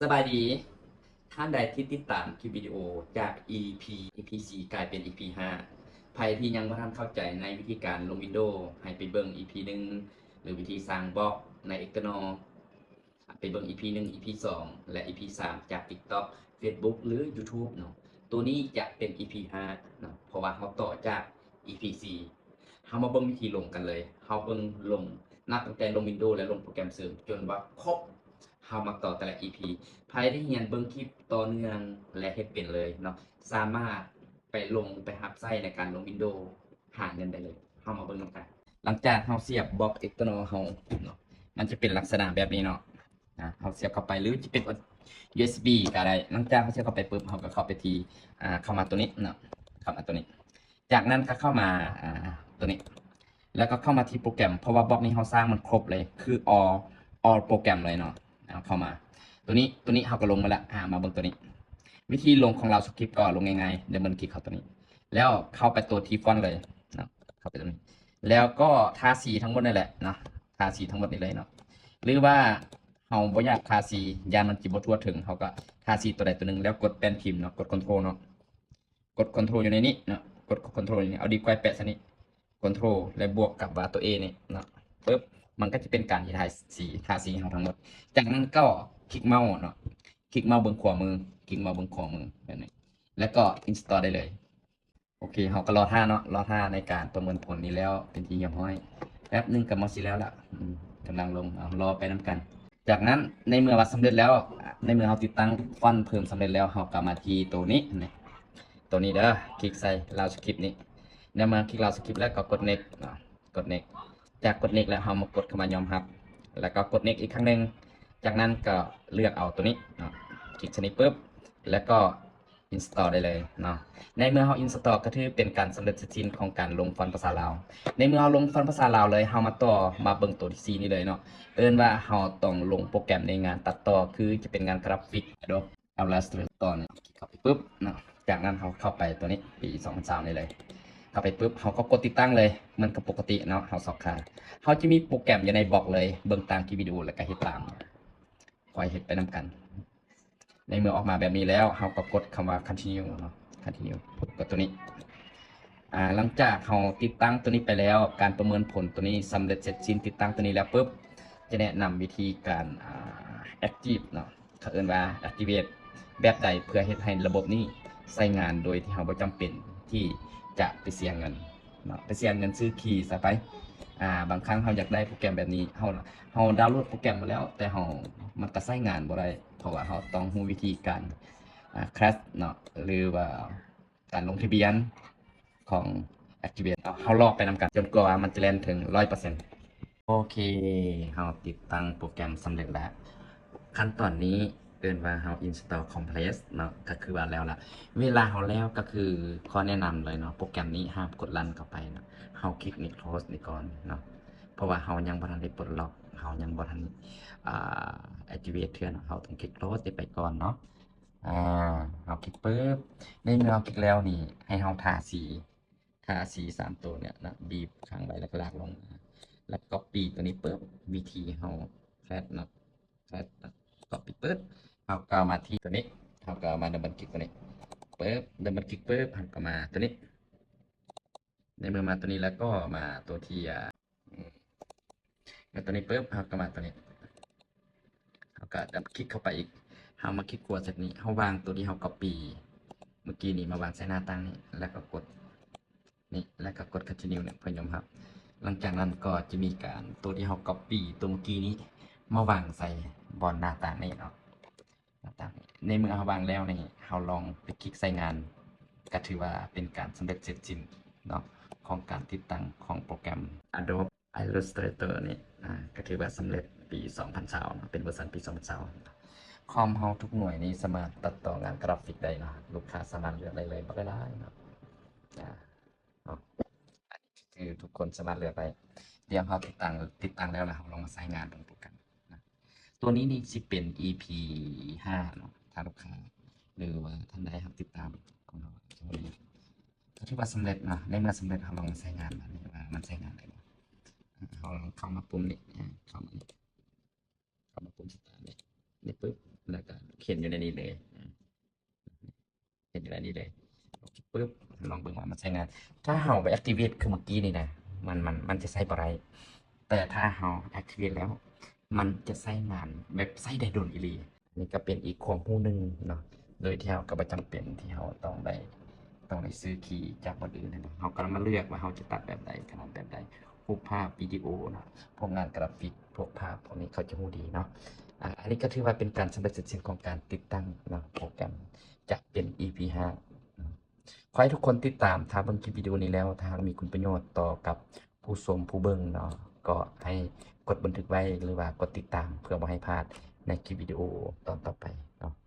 ສະບາຍດີ ທ່ານໃດທີ່ຕິດຕາມຄລິບວິດີໂອຈາກ ອີພີ ອີພີສີ່ ກາຍເປັນ ອີພີຫ້າ ໃຜທີ່ຍັງບໍ່ທັນເຂົ້າໃຈໃນວິທີການລົງ Windows ໃຫ້ໄປເບິ່ງ ອີພີໜຶ່ງ ຫຼື ວິທີສ້າງບລັອກໃນ Xterno ໄປເບິ່ງ ອີພີໜຶ່ງ ອີພີສອງ ແລະ ອີພີສາມ ຈາກ TikTok Facebook ຫຼື YouTube ເນາະ. ໂຕນີ້ຈະເປັນ ອີພີຫ້າເນາະ ເພາະວ່າເຮົາຕໍ່ຈາກ ອີພີສີ່ ເຮົາມາເບິ່ງວິທີລົງກັນເລີຍ. ເຮົາເບິ່ງລົງ ນັບຕັ້ງແຕ່ລົງ Windows ແລະ ລົງໂປຣແກຣມເສີມຈົນວ່າຄົບ. ເຮົາມາຕໍ່ແຕ່ລະ ອີພີ ໃຜທີ່ຮຽນເບິ່ງຄລິບຕໍ່ເນື່ອງ ແລະ ເຮັດເປັນເລີຍເນາະ ສາມາດໄປລົງ ໄປຮັບໃຊ້ໃນການລົງ Windows ຫາເງິນໄດ້ເລີຍ. ເຮົາມາເບິ່ງນຳກັນ. ຫຼັງຈາກເຮົາສຽບບລັອກ Xterno ເຮົາເນາະ ມັນຈະເປັນລັກສະນະແບບນີ້ເນາະ. ນະ ເຮົາສຽບເຂົ້າໄປ ຫຼື ຈະເປັນ ຢູເອັສບີ ກໍໄດ້. ຫຼັງຈາກເຮົາສຽບເຂົ້າໄປປຶບ ເຮົາກໍເຂົ້າໄປທີ່ ອ່າ ເຂົ້າມາໂຕນີ້ເນາະ ເຂົ້າມາໂຕນີ້. ຈາກນັ້ນກໍເຂົ້າມາ ອ່າ ໂຕນີ້ ແລ້ວກໍເຂົ້າມາທີ່ໂປຣແກຣມ ເພາະວ່າບລັອກນີ້ເຮົາສ້າງມັນຄົບເລີຍ ຄື all all ໂປຣແກຣມເລີຍເນາະ. ເອົາເຂົ້າມາໂຕນີ້ ໂຕນີ້ເຮົາກໍລົງມາແລ້ວ. ອ່າ ມາເບິ່ງໂຕນີ້ ວິທີລົງຂອງ JavaScript ກໍລົງງ່າຍໆ Double click ເຂົ້າໂຕນີ້ ແລ້ວເຂົ້າໄປໂຕທີ່ Font ເລີຍເນາະ ເຂົ້າໄປໂຕນີ້ ແລ້ວກໍທາສີທັງໝົດນີ້ແຫຼະເນາະ ທາສີທັງໝົດນີ້ເລີຍເນາະ ຫຼືວ່າເຮົາບໍ່ຢາກທາສີ ຢ້ານມັນຊິບໍ່ທົ່ວເຖິງ ເຮົາກໍທາສີໂຕໃດໂຕໜຶ່ງ ແລ້ວກົດແປ້ນພິມເນາະ ກົດ Control ເນາະ ກົດ Control ຢູ່ໃນນີ້ເນາະ ກົດ Control ຢູ່ນີ້ ເອົາ Delete ໄປແປະໃສ່ນີ້ Control ແລ້ວບວກກັບວ່າຕົວ A ນີ້ເນາະ ປຶບ ມັນກໍຈະເປັນການທີ່ທາສີ ທາສີໃຫ້ເຮົາທັງໝົດ. ຈາກນັ້ນກໍຄລິກເມົາເນາະ ຄລິກເມົາເບື້ອງຂວາມື ຄລິກເມົາເບື້ອງຂວາມືແບບນີ້ ແລ້ວກໍ Install ໄດ້ເລີຍ. ໂອເຄ ເຮົາກໍລໍຖ້າເນາະ ລໍຖ້າໃນການປະເມີນຜົນນີ້ແລ້ວເປັນທີ່ຮຽບຮ້ອຍ. ແປັບໜຶ່ງກໍມາຊິແລ້ວລະ ອືມ ກຳລັງລົງ ເອົາ ລໍໄປນຳກັນ. ຈາກນັ້ນໃນເມື່ອວ່າສຳເລັດແລ້ວ ໃນເມື່ອເຮົາຕິດຕັ້ງຟອນເພີ່ມສຳເລັດແລ້ວ ເຮົາກໍມາທີ່ໂຕນີ້ ໂຕນີ້ເດີ ຄລິກໃສ່ JavaScript ນີ້. ໃນເມື່ອຄລິກ JavaScript ແລ້ວກໍກົດ Next ເນາະ ກົດ Next. ຈາກກົດ Next ແລ້ວ ເຮົາມາກົດຄຳວ່າຍອມຮັບ ແລ້ວກໍກົດ Next ອີກຄັ້ງໜຶ່ງ. ຈາກນັ້ນກໍເລືອກເອົາໂຕນີ້ເນາະ ຄລິກໃສ່ນີ້ປຶບ ແລ້ວກໍ Install ໄດ້ເລີຍເນາະ. ໃນເມື່ອເຮົາ Install ກໍຖືເປັນການສຳເລັດເສັດສິ້ນຂອງການລົງຟອນພາສາລາວ. ໃນເມື່ອເຮົາລົງຟອນພາສາລາວເລີຍ ເຮົາມາຕໍ່ ມາເບິ່ງໂຕທີສີ່ນີ້ເລີຍເນາະ ເອີ້ນວ່າເຮົາຕ້ອງລົງໂປຣແກຣມໃນງານຕັດຕໍ່ ຄືຈະເປັນງານກຣາຟິກ Adobe Illustrator ນີ້ ຄລິກເຂົ້າໄປປຶບເນາະ. ຈາກນັ້ນເຮົາເຂົ້າໄປໂຕນີ້ ປີສອງພັນຊາວນີ້ເລີຍ ເຂົ້າໄປປຶບ ເຮົາກໍກົດຕິດຕັ້ງເລີຍ ເໝືອນກັບປົກກະຕິເນາະ ເຮົາຊອກຫາ. ເຮົາຈະມີໂປຣແກຣມຢູ່ໃນບລັອກເລີຍ ເບິ່ງຕາມຄລິບວິດີໂອ ແລ້ວກໍເຮັດຕາມ ຄ່ອຍເຮັດໄປນຳກັນ. ໃນເມື່ອອອກມາແບບນີ້ແລ້ວ ເຮົາກໍກົດຄຳວ່າ Continue ເນາະ Continue ກົດໂຕນີ້. ອ່າ ຫຼັງຈາກເຮົາຕິດຕັ້ງໂຕນີ້ໄປແລ້ວ ການປະເມີນຜົນໂຕນີ້ສຳເລັດເສັດສິ້ນ ຕິດຕັ້ງໂຕນີ້ແລ້ວປຶບ ຈະແນະນຳວິທີການ ອ່າ Active ເນາະ ເຂົາເອີ້ນວ່າ Activate ແບບໃດເພື່ອເຮັດໃຫ້ລະບົບນີ້ໃຊ້ງານໂດຍທີ່ເຮົາບໍ່ຈຳເປັນທີ່ຈະໄປເສຍເງິນເນາະ ໄປເສຍເງິນຊື້ຄີ້ຊະໄປ. ອ່າ ບາງຄັ້ງເຮົາຢາກໄດ້ໂປຣແກຣມແບບນີ້ ເຮົາ ເຮົາດາວໂຫຼດໂປຣແກຣມມາແລ້ວ ແຕ່ເຮົາ ມັນກໍໃຊ້ງານບໍ່ໄດ້ ເພາະວ່າເຮົາຕ້ອງຮູ້ວິທີການ ອ່າ Crash ເນາະ ຫຼືວ່າການລົງທະບຽນຂອງ Activate ເນາະ. ເຮົາລໍໄປນຳກັນຈົນກວ່າມັນຈະແລ່ນເຖິງຮ້ອຍເປີເຊັນ. ໂອເຄ ເຮົາຕິດຕັ້ງໂປຣແກຣມສຳເລັດແລ້ວ. ຂັ້ນຕອນນີ້ເອີ້ນວ່າເຮົາ Install Compress ເນາະ ກໍຄືວ່າແລ້ວລະ. ເວລາເຮົາແລ້ວກໍຄືຂໍ້ແນະນຳເລີຍເນາະ ໂປຣແກຣມນີ້ຫ້າມກົດ Run ເຂົ້າໄປເນາະ. ເຮົາຄລິກນີ້ Close ນີ້ກ່ອນເນາະ ເພາະວ່າເຮົາຍັງບໍ່ທັນໄດ້ປົດລັອກ ເຮົາຍັງບໍ່ທັນ ອ່າ Activate ເທື່ອເນາະ. ເຮົາຕ້ອງຄລິກ Close ນີ້ໄປກ່ອນເນາະ. ອ່າ ເຮົາຄລິກປຶບ ໃນເມື່ອເຮົາຄລິກແລ້ວນີ້ ໃຫ້ເຮົາທາສີ ທາສີສາມໂຕນີ້ນະ ບີບຄ້າງໄວ້ ແລ້ວກໍລາກລົງມາ ແລ້ວກໍ Copy ໂຕນີ້ປຶບ ວິທີເຮົາ Crash ເນາະ Crash ເນາະ Copy ປຶບ ເຮົາກໍເອົາມາທີ່ໂຕນີ້ ເຮົາກໍເອົາມາ Double click ໂຕນີ້ປຶບ Double click ປຶບ ເຮົາກໍມາໂຕນີ້. ໃນເມື່ອມາໂຕນີ້ແລ້ວກໍມາໂຕທີ່ ອາ ອືມ ມາໂຕນີ້ປຶບ ເຮົາກໍມາໂຕນີ້ ເຮົາກໍດັບຄລິກເຂົ້າໄປອີກ ເຮົາມາຄລິກຂວາໃສ່ນີ້ ເຮົາວາງໂຕທີ່ເຮົາ Copy ເມື່ອກີ້ນີ້ມາວາງໃສ່ໜ້າຕ່າງນີ້ ແລ້ວກໍກົດນີ້ ແລ້ວກໍກົດ Continue ນີ້ເພື່ອຍອມຮັບ. ຫຼັງຈາກນັ້ນກໍຈະມີການ ໂຕທີ່ເຮົາ Copy ໂຕເມື່ອກີ້ນີ້ມາວາງໃສ່ບ່ອນໜ້າຕ່າງນີ້ເນາະ. ໃນເມື່ອເຮົາວາງແລ້ວນີ້ ເຮົາລອງໄປຄລິກໃຊ້ງານ ກໍຖືວ່າເປັນການສຳເລັດເສັດສິ້ນເນາະ ຂອງການຕິດຕັ້ງຂອງໂປຣແກຣມ Adobe Illustrator ນີ້ ອ່າ ກໍຖືວ່າສຳເລັດປີສອງພັນຊາວເນາະ ເປັນເວີຊັນປີສອງພັນຊາວ. ຄອມເຮົາທຸກໜ່ວຍນີ້ສາມາດຕັດຕໍ່ງານກຣາຟິກໄດ້ເນາະ ລູກຄ້າສາມາດເລືອກໄດ້ເລີຍ ບັກຫຼາຍໆເນາະ. ອ່າ ເນາະ ອັນນີ້ຄືທຸກຄົນສາມາດເລືອກໄດ້. ດຽວເຮົາຕິດຕັ້ງ ຕິດຕັ້ງແລ້ວ ແລ້ວເຮົາລອງມາໃຊ້ງານເບິ່ງໂປຣແກຣມນະ. ຕົວນີ້ນີ້ຊິເປັນ ອີ ພີ ຫ້າເນາະ ຖ້າລູກຄ້າ ຫຼືວ່າທ່ານໃດຮັບຕິດຕາມຂອງເຮົາ ກໍຖືວ່າສຳເລັດເນາະ. ໃນເມື່ອສຳເລັດ ເຮົາລອງມາໃຊ້ງານ ບາດນີ້ວ່າມັນໃຊ້ງານໄດ້ບໍ່. ເຮົາລອງເຂົ້າມາປຸ່ມນີ້ ເຂົ້າມານີ້ ເຂົ້າມາປຸ່ມ Start ນີ້ ນີ້ປຶບ ແລ້ວກໍເຫັນຢູ່ໃນນີ້ເລີຍ ເຫັນຢູ່ໃນນີ້ເລີຍ ປຶບ ລອງເບິ່ງວ່າມັນໃຊ້ງານ. ຖ້າເຮົາໄປ activate ຄືເມື່ອກີ້ນີ້ນະ ມັນ ມັນ ມັນຈະໃຊ້ບໍ່ໄດ້ ແຕ່ຖ້າເຮົາ activate ແລ້ວ ມັນຈະໃຊ້ງານ ແບບໃຊ້ໄດ້ດົນອີ່ຫຼີ. ນີ້ກໍເປັນອີກຄວາມຮູ້ໜຶ່ງເນາະ ໂດຍທີ່ເຮົາກໍບໍ່ຈຳເປັນທີ່ເຮົາຕ້ອງໄດ້ ຕ້ອງໄດ້ຊື້ຄີຈາກບ່ອນອື່ນນະ ເຮົາກໍມາເລືອກວ່າເຮົາຈະຕັດແບບໃດ ຂະໜາດແບບໃດ ຮູບພາບ ວິດີໂອເນາະ ພວກງານກຣາຟິກ ພວກພາບພວກນີ້ເຂົາຈະຮູ້ດີເນາະ. ອາ ອັນນີ້ກໍຖືວ່າເປັນການສຳເລັດເສັດສິ້ນຂອງການຕິດຕັ້ງເນາະ ໂປຣແກຣມຈະເປັນ ອີ ພີ ຫ້າເນາະ. ຂໍໃຫ້ທຸກຄົນຕິດຕາມ ຖ້າເບິ່ງຄລິບວິດີໂອນີ້ແລ້ວ ຖ້າຫາກມີຄຸນປະໂຫຍດຕໍ່ກັບຜູ້ຊົມຜູ້ເບິ່ງເນາະ ກໍໃຫ້ກົດບັນທຶກໄວ້ ຫຼືວ່າກົດຕິດຕາມ ເພື່ອບໍ່ໃຫ້ພາດໃນຄລິບວິດີໂອຕອນຕໍ່ໄປເນາະ.